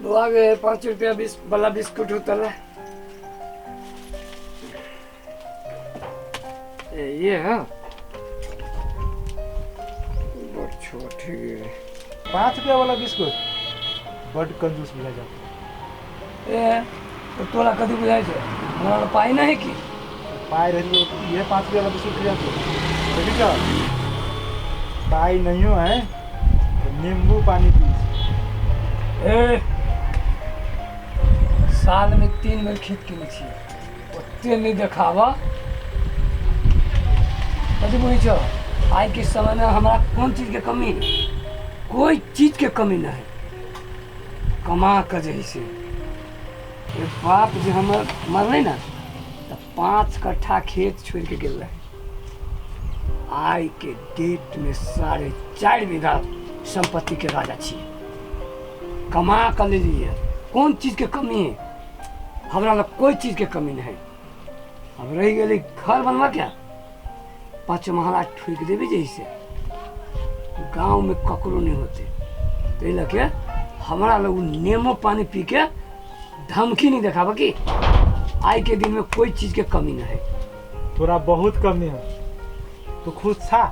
बौआ गे, 5 रुपया 20 वाला बिस्कुट होता ला। ए, ये है बड़ छोट है गे। 5 रुपया वाला बिस्कुट बड कंजूस बुझा जाता। ए, तो तोरा कथी बुझाइ छौ? हमरा लग पाइ नहि है की? पाइ रही तो ये 5 रुपया वाला बिस्कुट खिया तो देखी क्या पाइ नहीं हो है तो नींबू पानी पी। ए, साल में 3 बेर खेत किनै छियै, ओते नहि देखाबऽ। कथी बुझै छौ? आइ के समय में हमरा कोन चीज के कमी है? कोई चीज के कमी नहीं है। कमा के जे है से ए बाप जे हमर मरलै ने तऽ 5 कट्ठा खेत छोड़ि के गेल रहै। आइ के डेट में 4.5 बीघा संपत्ति के राजा छी, कमा के लेलियै। कोन चीज के कमी है? हमरा लग कोई चीज के कमी नहीं है। अब रहि गेलै घर बनबऽ के, 5 महला ठोकि देबै जे से गाँव में ककरो नहीं होते। ताहि लऽ के हमरा लग नेमो पानी पी के धमकी नहीं देखाबऽ कि आइ के दिन में कोई चीज के कमी नहीं है। तोरा बहुत कमी है, तू खुश छा?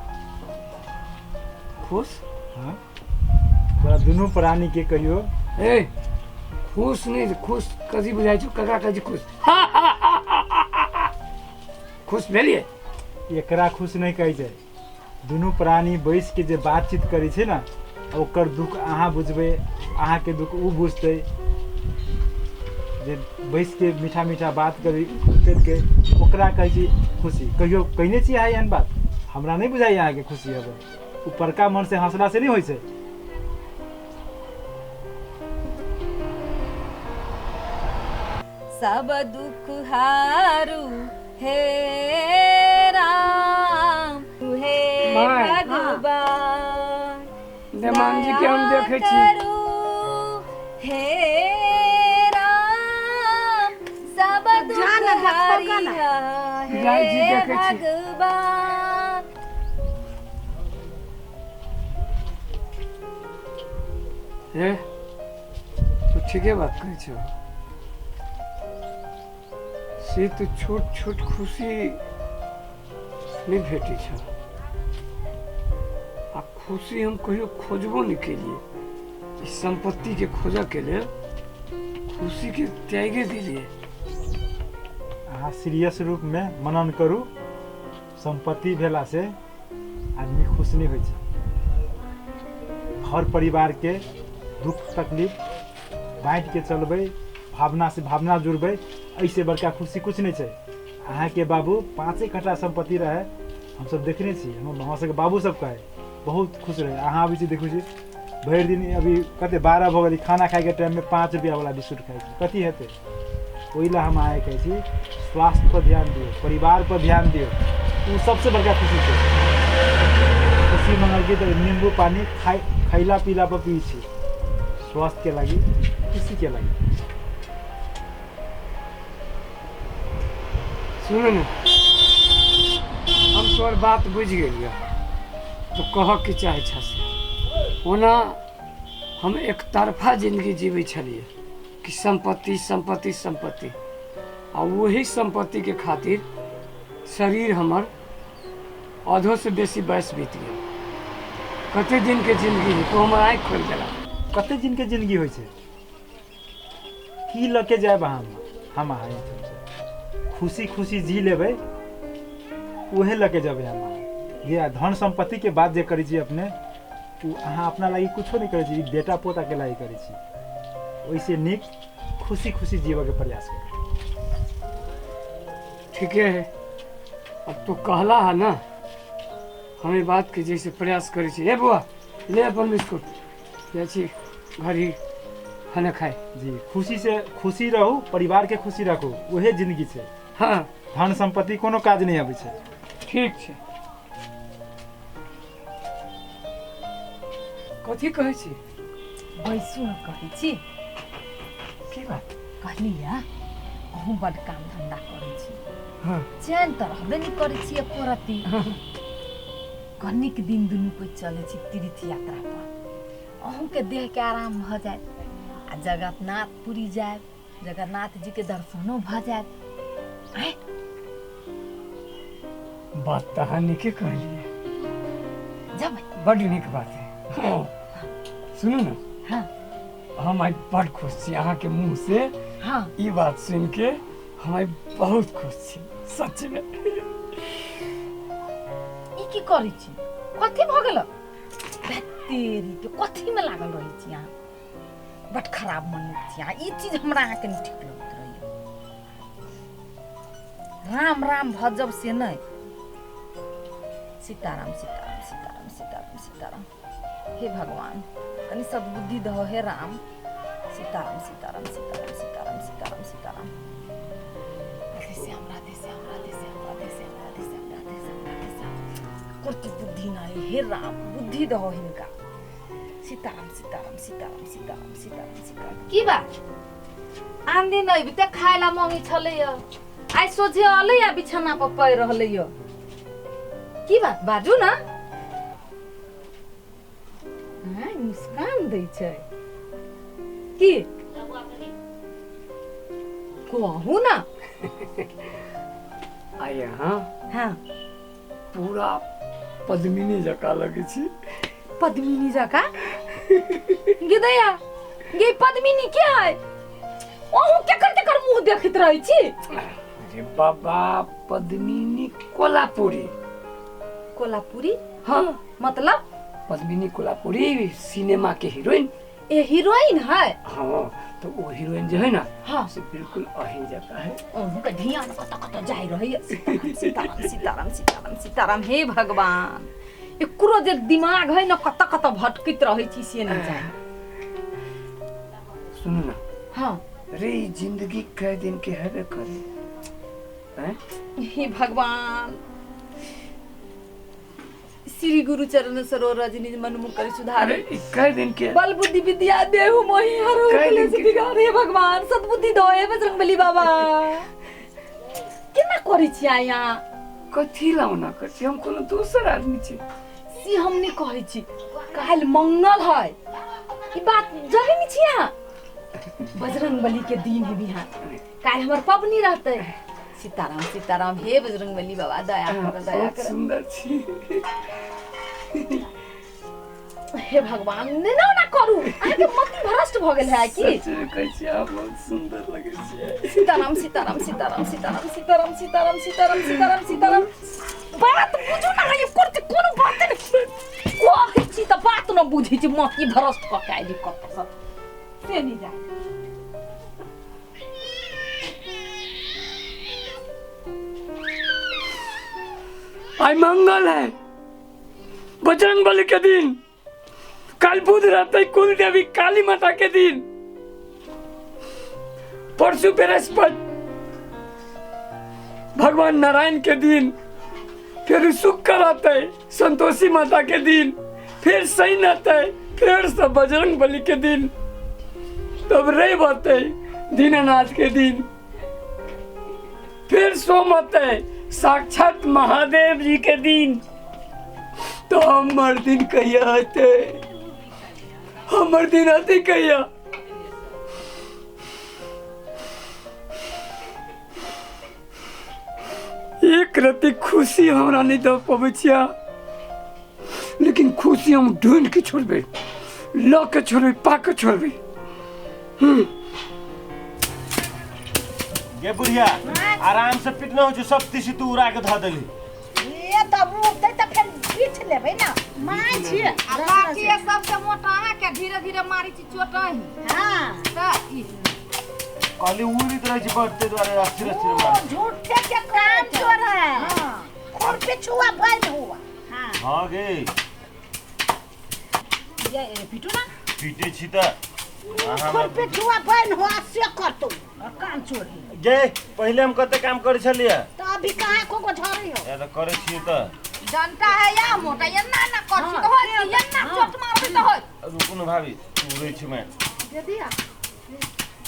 खुश? हाँ, तोरा दुनू प्राणी के कहियो। ए, खुश नहीं, खुश कथी बुझाइ छौ? ककरा कहै छी खुश? खुश भेलियै? एकरा खुश नहीं कहै छै। दुनू प्राणी बैस के जे बातचीत करै छै ने, ओकर दुख अहाँ बुझबै, अहाँके दुख ओ बुझतै। जे बैस के मीठा मीठा बात करी करिके ओकरा कहै छी खुशी। कहियो कहने छी अहाँ एहन बात? हमरा नहीं बुझाइए अहाँके खुशी हबे। ऊपरका मन से हंसला से नहीं होइ छै। सब दुख हारू हे राम, हे माय। भगवान। देवान जी के हम देखै छी। करू हे राम, सब दुख जा ना, देखो का ना। हारी जाइ छी, हे देखै छी। भगवान। हे, तू ठीके बात कहै छौ। से तऽ छोट छोट खुशी नहि भेटै छै। आ खुशी हम कहियो खोजबो नहि केलियै। ई सम्पत्तिके खोजऽके लेल खुशीके त्यागे देलियै। अहाँ सीरियस रूपमे मनन करू, सम्पत्ति भेला से आदमी खुश नहीं होइ छै। घर परिवारके दुख तकलीफ बाँटि के चलबै, भावना से भावना जुड़बै, एहिसे बड़का खुशी कुछ नहीं छै। अहाँके बाबू 5 कट्ठा सम्पत्ति रहे, हमसब देखने छी, हमर सबके बाबू सब कहे बहुत खुश रहे। अहाँ अबै छी देखै छी भरि दिन अभी कते 12 भऽ गेलै, खाना खाइके टाइममे 5 रुपया वाला बिस्कुट खाइ छी, कथी हेतै? ओहि लए हम अहाँके कहै छी स्वास्थ्य पर ध्यान दियौ, परिवार पर ध्यान दियौ, ओ सबसे बड़का खुशी छै। खुशी मंगलके तऽ नींबू पानी खैला पीला पर पी छी, स्वास्थ्य के लागि, खुशी के लागि। सुन ने, हम तोहर बात बुझि गेलियौ, तू कहऽ की चाहै छह से। ओना हम एकतरफा जिंदगी जीबै छलियै कि सम्पत्ति सम्पत्ति सम्पत्ति, आ वही सम्पत्तिके खातिर शरीर हमर आधो से बेसी बयस बीत गेल। कते दिन के जिंदगी है, तो हमर आँखि खोलि देला। कते दिन के जिंदगी होइ छै? की लऽ के जायब अहाँ? हम अहाँ एहिठामसँ खुशी खुशी जी लेबै, उहे लऽ के जेबै हम अहाँ। जे धन सम्पत्तिके बात जे करै छी अपने, ओ अहाँ अपना लागि कुछो नहि करै छी, बेटा पोताके लागि करै छी। ओहिसँ नीक खुशी खुशी जीवऽके प्रयास करू। ठीके है, अब तू कहला है ना, हम ई बात के जैसे प्रयास करै छी। हे बुआ, ले अपन बिस्कुट, जाइ छी घर ही खाना खाए। जी, खुशी से खुशी रहू, परिवार के खुशी रखू, उहे जिंदगी छै। हाँ, धन सम्पत्ति कोनो काज नहि अबै छै। ठीक छै। कथी कहै छी? बैसू ने, कहै छी। की बात? कहलियै अहूँ बड काम धंधा करै छी। हाँ। चैन तऽ रहबे नहि करै छी एको रत्ती। कनिक दिन दुनू कोइ चलै छी तीर्थ यात्रा पर, अहूँके देहके आराम भऽ जायत आ आ जगन्नाथपुरी जायब, जगन्नाथ जी के दर्शनो भऽ जायत। आँय बात तऽ अहाँ नीके कहलियै। जेबै? बड्ड नीक बात है। हाँ, सुनू ने। हाँ। हम आइ बड्ड खुश छी अहाँके मुँह से। हाँ। ई बात सुनि के हम आइ बहुत खुश छी सच में। ई की करै छी? कथी भऽ गेल? तेरी के कथी में लागल रहै छी अहाँ? बड खराब मनुष्य छी अहाँ। ई चीज हमरा अहाँके नहि ठीक लगैत रहैया। राम राम भजब से नहि। सीताराम सीताराम सीताराम सीताराम सीताराम, हे भगवान कनि सद्बुद्धि दहो हे राम। सीताराम सीताराम सीताराम सीताराम सीताराम सीताराम, राधे श्याम राधे श्याम राधे श्याम राधे श्याम राधे श्याम राधे श्याम राधे श्याम। कुर्ती बुद्धि नहीं हे राम, बुद्धि दहो हिनका। सीताराम सीताराम सीताराम सीताराम सीताराम सीताराम। की बात? आन दिन अबिते खाय ला मंगी छलैया, आइ सोझे अलैया बिछाना पर पड़ि रहलैया। की बात बाजू ना? हाँ, मुस्कान दै छै की? कहू ना। आइ अहाँ हाँ पूरा पद्मिनी जकाँ लगै छी। पद्मिनी जकाँ? गे दैया, गे पद्मिनी के है? अहूँ केकर केकर मुँह देखैत रहै छी? अरे बाबा, पद्मिनी कोल्हापुरी। कोल्हापुरी? हाँ। मतलब? पद्मिनी कोल्हापुरी सिनेमा के हीरोइन। ए हीरोइन है? हाँ, तो वो हीरोइन जो है ना, हाँ, से बिल्कुल अही जका है। अहूँ के ध्यान कतऽ कतऽ जाय रहैया। सीताराम सीताराम सीताराम सीताराम सीताराम, हे भगवान एकरो जे दिमाग है न कतऽ कतऽ भटकैत रहै छी से नहि जाने। सुनू ना। हाँ। अरे ई जिंदगी कै दिन के हेबे करे हैं? हे भगवान, श्री गुरु चरण सरोज रज निज मन मुकर सुधार। अरे ई कै दिन के बल बुद्धि विद्या देहु मोहि हरहु कै दिन क्लेश के? बिगाड़। हे भगवान सद्बुद्धि दो हे बजरंगबली बाबा। केना करै छी अहाँ? कथी लाउना कर छी? हम कोनो दोसर आदमी छी? से हम नहि कहै छी, काल्हि मंगल है, ई बात जनै नहि छी अहाँ? बजरंगबली के दिन है बिहान, काल्हि हमर पबनी रहतै। सीताराम सीताराम, हे बजरंगबली बाबा दया कर दया बहुत कर। सुंदर छी। हे भगवान ना ना करू, अहाँके मति भ्रष्ट भऽ गेल है की? सच में कहै छी अहाँ बहुत सुंदर लगै छी। सीताराम सीताराम सीताराम सीताराम सीताराम सीताराम सीताराम सीताराम सीताराम। बात बुझू ना, ये करते कोनो बात नहि कहै छी तऽ बात न बुझै छी, मति भ्रष्ट कऽ के आइली कतऽ सँ से नहि जाय। आई मंगल है, बजरंग बली के दिन, कल बुध रहते कुल देवी काली माता के दिन, परसों बृहस्पति भगवान नारायण के दिन, फिर शुक्र आते संतोषी माता के दिन, फिर शनि आते फिर सब बजरंग बली के दिन, तब रवि आते दीनानाथ के दिन, फिर सोम आते साक्षात महादेव जी के दिन। तो हमर दिन कहिया आते? हमर दिन आते कहिया? एक रत्ती खुशी हमरा नहीं दऽ पबै छियै, लेकिन खुशी हम ढूंढ के छोड़बै, लऽ के छोड़बै, पा के छोड़बै। गे बुढ़िया आराम से पिटना हो छै, सब तीसी तू उड़ा के धऽ देली। ये तब उठते त फेर पीट लेबै ना। माय छी आ बाकी सबसे मोटा अहाँ के धीरे धीरे मारी छी चोट अहीं। हां त ई कहली उड़ित रहै छै बड़, दुआरे अस्थिर अस्थिर मार। झूठे के काम चोर है। हां खुर पिछुआ बंद हुआ। हां हां गे ये पिटू ना पीटे छी त खुर पिछुआ बंद हुआ से करतौ काम चोर है। गे पहिले हम कते काम करै छलियै त अभी कहां को झरै हो? ए त करै छी त जनता है या मोटा ये ना ना कर छी त होय ये ना चोट मारबै त होय। रुकू न भाभी, उड़ै छी मैं। दे दिया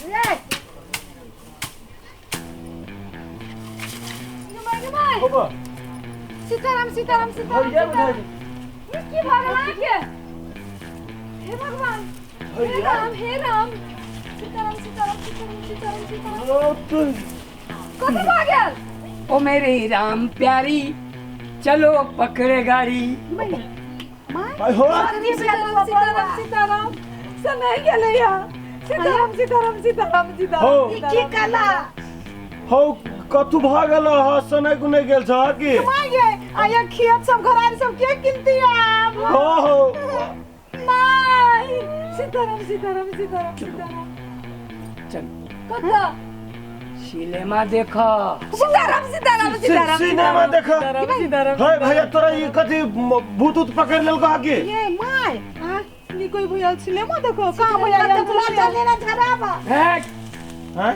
ले बाबा सीताराम सीताराम सीताराम सीताराम। की भऽ गेल अहाँके? हे भगवान, हे राम, हे राम। सीताराम सीताराम सीताराम सीताराम सीताराम। कथी भऽ गेल? ओ मेरी राम प्यारी, चलो पकड़े गाड़ी। आइ हो। सीताराम सीताराम सीताराम, समय गेलै या। सीताराम सीताराम सीताराम सीताराम। हो। ई की कला? हौ, कथू भऽ गेल ह? सनै गुनै गेल छ की? माय गे, आया खेत सब घरारी सब के किनती आब? हो हो। माय, सीताराम सीताराम सीताराम सीताराम। चल। कतऽ? सिनेमा देख। सीताराम सीताराम सीताराम। सिनेमा देख? सीताराम सीताराम। हे भैया, तोरा ई कथी भूत उत पकड़ लेलको ह की? ये my, आ नी कोई भैया सिनेमा देखो कहाँ भैया? कतऽ बुला चले ना झराबा। है। हैं?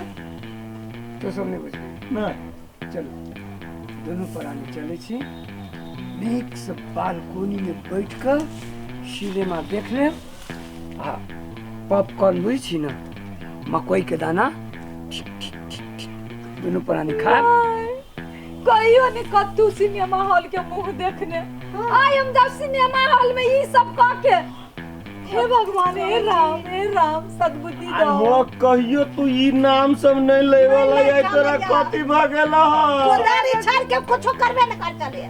तो सब नहीं बुझ नहि। चलो, दुनू प्राणी चलै छी, नीक से बालकोनी में बैठ कऽ सिनेमा देख लेब आ पॉपकॉर्न बुझै छी ने, मकई के दाना, ठीक ठीक ठीक ठीक, दुनू प्राणी खायब। कहियो नहीं कतू सिनेमा हॉल के मुंह देखने आइ हम जब सिनेमा हॉल में ई सब कह के, हे भगवान, हे राम, हे राम, सद्बुद्धि आइ दो। हो, कहियो तू ई नाम सब नहीं लेवला या, तोरा कथी भऽ गेल ह? कोदारी छाड़ के कुछो करबे न कर चले।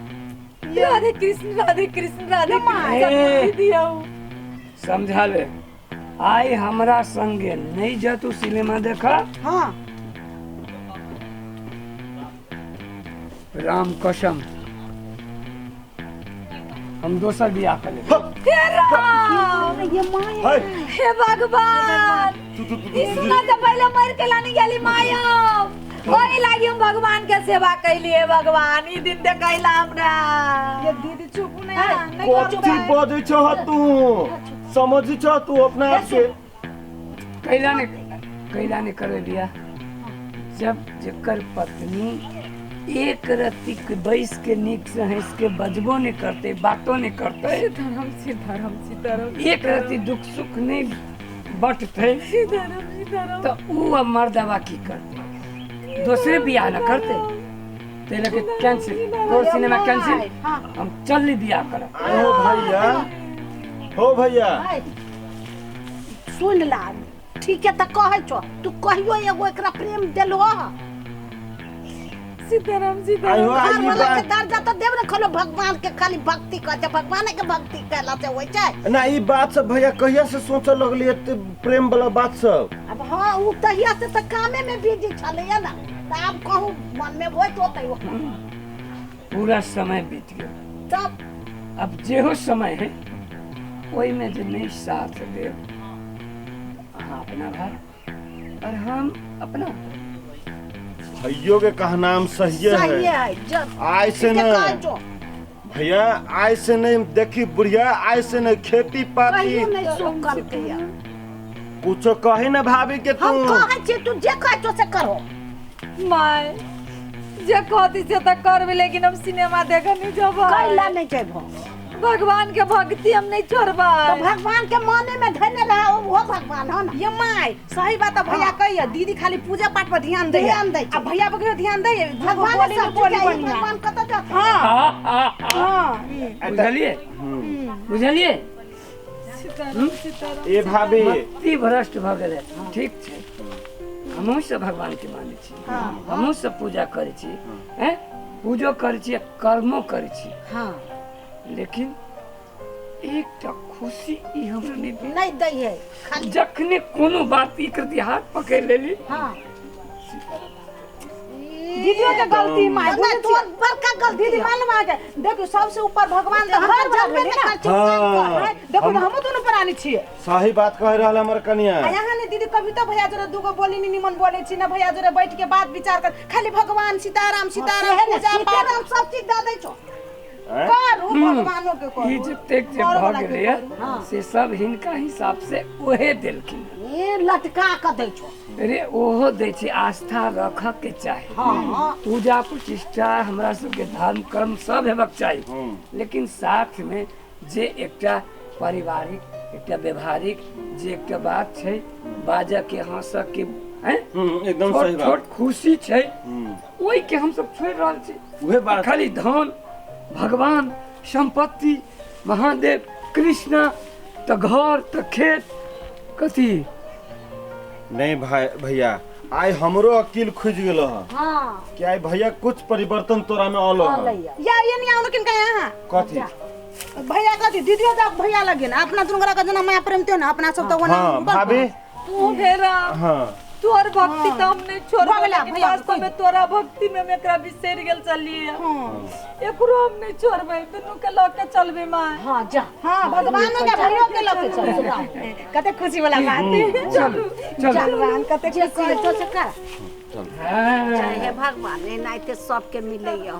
राधे कृष्ण राधे कृष्ण राधे कृष्ण, ए। सद्बुद्धि दियो। समझा ले, आइ हमरा संगे नहीं जा तू सिनेमा देखा। हाँ। राम कसम, हम दोसर बियाह कर लेब। हे राम। ये my. है। हे भगवान, ई सुना से पहले मर के लानी गेली माया। ओही लागी हम भगवान के सेवा कैलिए। भगवान, ई दिन देखैला हमरा। ये दीदी चुप नहीं नहीं। कथी बजै छह तू? समझ छह तू अपना आप के? कैला ने, कैला ने करबै बियाह, जब जेकर पत्नी एक रत्ती के बैस के नीक से हंस के बजबो नहीं करते, बातो नहीं करते। सीताराम सीताराम सीताराम। एक रत्ती दुख सुख नहीं बटते। सीताराम सीताराम। तो ऊ अब मर्दवा की करते? दूसरे बियाह न करते? ते लगे कैंसिल तोर सिनेमा, कैंसिल। हम चल ली बियाह करब। आइ हो भैया, हो भैया। हाय। सुन ला, ठीक है तऽ कहै छौ, तू कहियो एगो एकरा प्रेम देलो? सीताराम आइ सीताराम। हो, आइ घर ई वाला के बात दर्जा तऽ देब ने खलो। भगवान के खाली भक्ति कहै छै, भगवान के भक्ति कैला से होइ छै? ना, ई बात सब भैया कहिया से सोचऽ लगली, एते प्रेम वाला बात सब? अब हाँ, उ तहिया से तऽ कामे में बिजी छलैया ना, तऽ आब कहूँ मन में होइत होतै ओकरा। पूरा समय बीत गेल। तब अब जेहो समय है, ओहिमे जे नहीं साथ देब, अहाँ अपना भाई और हम अपना। भैयो के कहनाम सहिए सही है। है जब आइ से ठीके न कहै छौ। भैया, आइ से नहीं, देखी बुढ़िया, आइ से नहीं खेती पाती कहियो नहीं सुख करते। कुछो कही ना भाभी के तू। हम कहै छियै, तू जे कहै छौ से करो। My, जे कहती से तऽ करबै, लेकिन हम सिनेमा देखऽ नहीं जेबै। कैला नहीं जेबो? भगवान के भक्ति हम नहीं छोड़बै। तो भगवान के माने में धने रहा, वो भगवान हो ना। ये my, सही बात है भैया कहिए। दीदी खाली पूजा पाठ पर ध्यान दे। ध्यान दै छै। आ भैया बगैर ध्यान दे। भगवान बोली सब बोली चीज है, बढ़िया। भगवान कतऽ जाता? हाँ हाँ। बुझलिए, बुझलिए? सीताराम सीताराम। ए भाभी। मति भ्रष्ट भऽ गेलै। ठीक छै, हमहूँ सब भगवान के मानै छी, हमहूँ सब पूजा करै छी, हैं, पूजो करै छी आ कर्मो करै छी। लेकिन एकटा खुशी ई हमरा नहि भेल। नहीं दै है खाली। जखने कोनो बात ई करती, हाथ पकड़ लेली। दीदियों के गलती my. ना, बुझै तोर छियै? बड़का गलती दीदी है। मालूम आ गया, देखियो, सबसे ऊपर भगवान तऽ हमर हमर जानबे भेलै नहि ना। करै छै, काम कर। हाँ। देखो, हमहूँ दुनू प्राणी छियै। सही बात कह रहल हमर कनिया। आ यहाँ ने दीदी, कभी तो भैया जोरे दूगो बोली नी निमन बोले छी ना, भैया जोरे बैठ के बात विचार कर, खाली भगवान सीताराम सीताराम, सेहे ने, पूजा पाठ। सीताराम सब चीज दऽ दै छौ। करू, भगवानो के ई करू। जतेक जे करू भऽ वाला के गेलैया करू। से सब हिनका हिसाब से ओहे देलखिन। ए लटका कऽ दै छौ। अरे, ओहो दै छै, आस्था रखऽ के चाही। पूजा प्रतिष्ठा हमरा सबके धर्म कर्म सब हेबाक चाही, लेकिन साथ में जे एकटा पारिवारिक, एकटा व्यवहारिक जे एकटा बात छै, बाजऽ के, हंसऽ के, हैं? एकदम छोट सही बात। छोट खुशी छै, ओहि के हमसब छोड़ि रहल छी। उहे बात। खाली धन, भगवान, संपत्ति, महादेव, कृष्णा, तऽ घर तऽ खेत कथी। नहीं भाई भैया आइ हमरो अकील खुजि गेल हँ हाँ कि आइ भैया कुछ परिवर्तन तोरा में अलो हँ अलैया या ये नहीं आओ किन का यहाँ कथी भैया कथी दीदियो जा भैया लगे ना अपना दुनू गोरा के जेना माया प्रेम त्यो ना अपना सब तो ओना हाँ भाभी तू भेरा हाँ तोहर भक्ति तो हम नहीं छोड़बो भऽ गेला, लेकिन भैया, वास्तव में तोरा भक्ति में हम एकरा बिसरि गेल चलिए एकरो हम नहीं छोड़बै दुनू के लऽ के चलबै माँ हाँ जा हाँ भगवानो के भैयो के लके चल कते खुशी वाला बात है चलू चलू भगवान कते जे खुशी कहै छौ से कर हाँ। चाहे भगवान एनाहिते सबके मिलै हो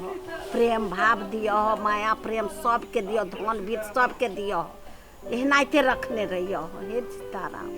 प्रेम भाव दिअ हो माया प्रेम सबके दिअ धन बीत सबके दिअ हो एनाहिते रखने रहियो हो हे सीताराम।